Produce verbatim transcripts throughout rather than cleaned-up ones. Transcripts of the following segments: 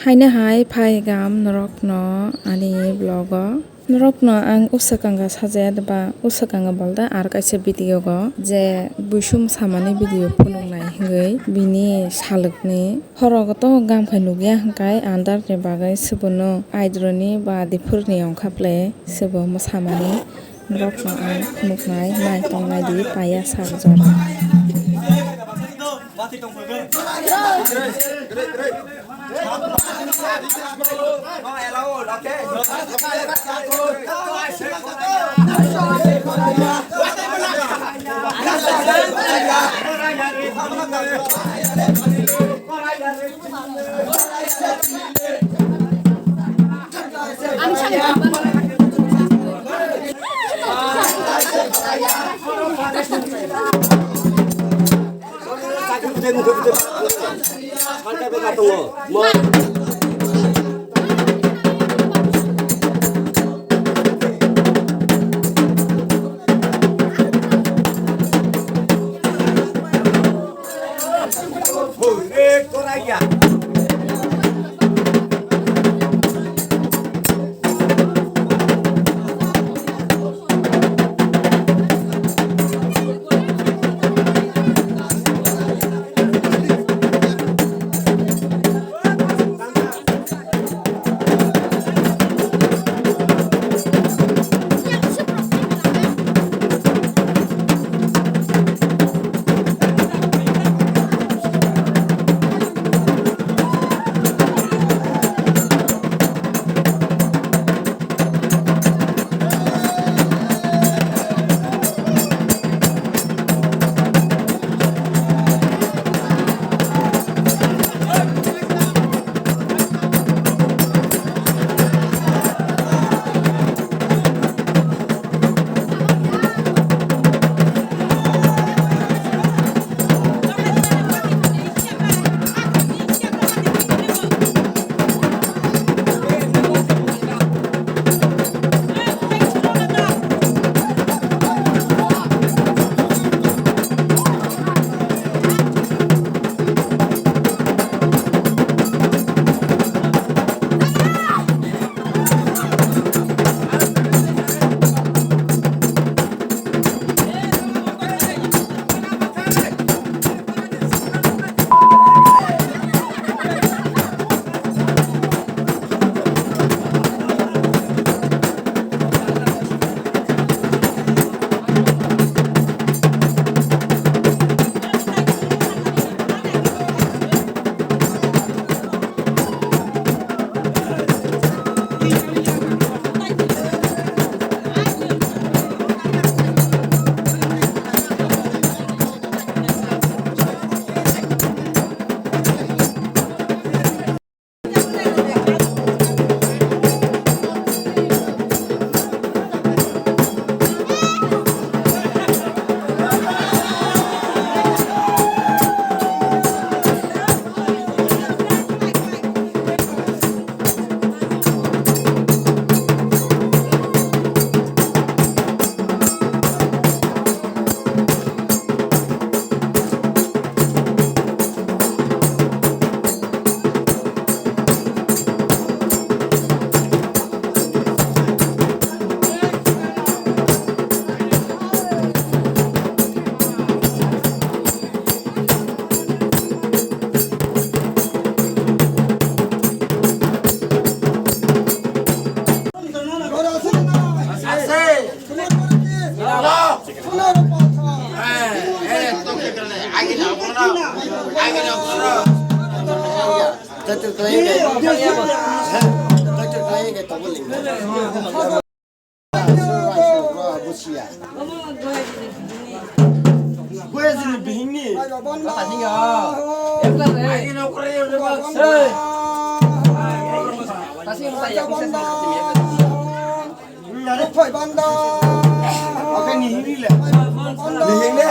Haino hai phai gam norokno ani vlog o. Norokno ang usakanga sajaya ba usakanga bolda ar kaisa video go je buisum samani video phunuknai hwngwi bini salwkni horo goto gam khai nukya hwnkhe andar ni bagwi swbono aidroni ba diphurni ongkha ple swbo mwsamani. Norokno ang phunuknai nai tongnai di paya sak jora. Goya jini bihingni. Nare phai banda. Oke, nihini le. Nihing ne?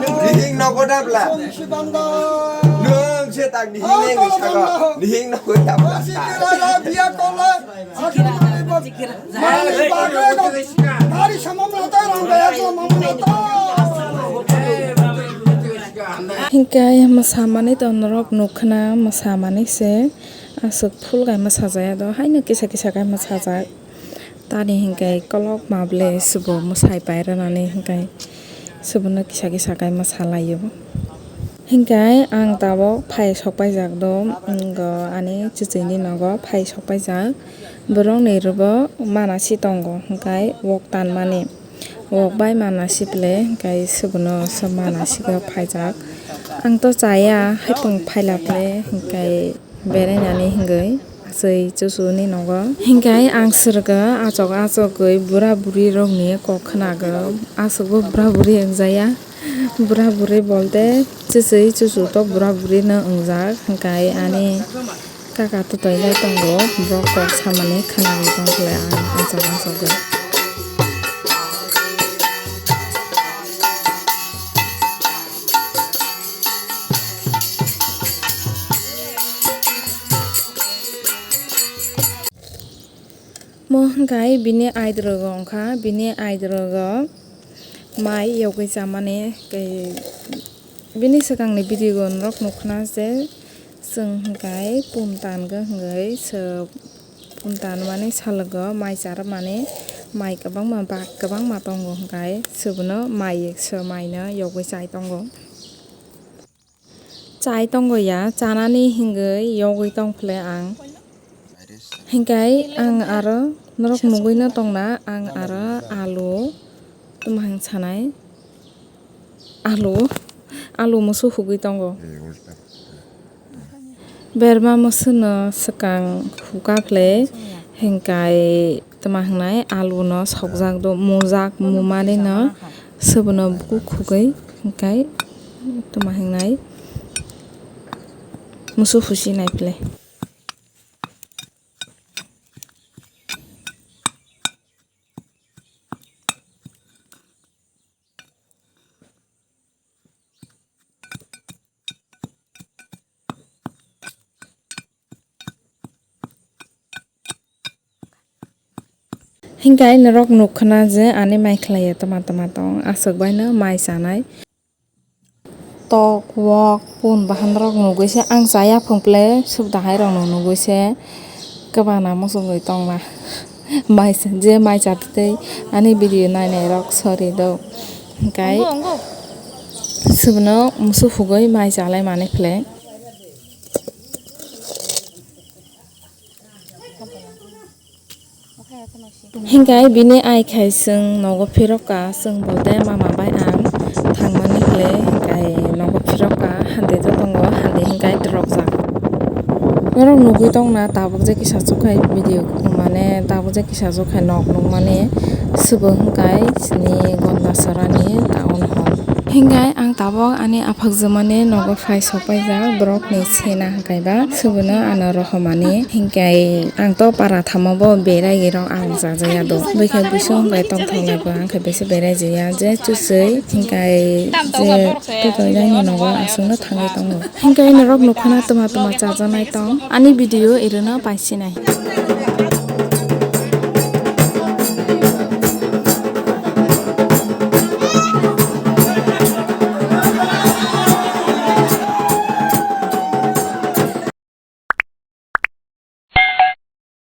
Nihing nogo dabla. Nung se tak nihing ne ngi saka. Nihing nogo dabla. Biya kola. Hinkhe mwsamani to norok nukkha na mwsamani se, Aswk full kaima sajaya do, haino kisa kisa kaima sajak. Tani hinkai kolok mable subo mwsai pai rwnani hinkai subono kisa kisa kaima salaio. Hinkai ang tabok phai sokpaijak do, wngkha ani chuchuni nogo phai sokpaijak. Borokni rogo mana si tongo, hinkai wok tanmani. Wok bai mana si ple, hinkai subono se mana si phaijak. Ang to chaya, haipung phaila ple, hinkai berainani hingwi achai chuchuni nogo. Hinkai ang sirga achok achogwi bura buri rokni kok khnago. Aswkbo bura buri wngjaya. Bura buri bolte chuchwi chuchu to bura buri no wngjak. Hinkai ani kaka twtwi lai tongo. Borok kok samani khnawi tongkhe ang achok achogwi. Mo hwnkhe bini aidrogo wngkha, bini aidrogo mai yogwi chamani tei bini swkangni video o norok nukha na je chwng hwnkhe pum tango hwnkhe se pum tanmani salogo mai charwmani mai kwbangma bak kwbangma tongo hwnkhe se bono mai se maino yogwi chai tongo. Chai tongo ya, chanani hingwi yogwi tong phle ang. Hinkai ang aro norok nugwi no tongna, ang aro alu tuma hwn sanai. Alu, alu musu hugwi tongo. Berma musu no swkang huka phle, hinkai tuma hwngnai alu no sokjak do, mujak mumani no. Sobono buku khugwi hwnkhe tuma hwngnai musu husi nai phle. Hinkai norok nukha na je ani mai khlaiya tama tama tong, aswk baino mai chanai. Tok, wok, pun bahan rok nugwi se ang chaya phung phle, subda hai rok no nugwi se kwbana muchungwi tongna. Mai se, je mai chatwi ani video nainai rok sorry do. Hinkai subno musu hugwi mai chalai mani phle. Hinkai bini ai khai chwng nogo phirokha, chwng bolte mama bai ang thangmani hle hinkai nogo phirokha, hande to tongo, hande hinkai dorokjak. Norok nugwi tongna tabuk je kisa chukhai video mane tabuk je kisa chukhai nok nukmani subo hinkai chini Gondasarani town hall. Hinkai ang tabuk ani aphakjwmani nogo phai sokpaijak, borokni sena hwnkaiba subono ano rohormani. Hinkai ang to para thamo bo berai rok ang chajaya do. Bwkha bising bai tongthok lai bo ang khe besi berai jaya je chusui hinkai je totoi jani nogo aswkno thangwi tongo. Hinkai norok nukha na tuma tuma chajaknai tong. Ani video irwno paisinai.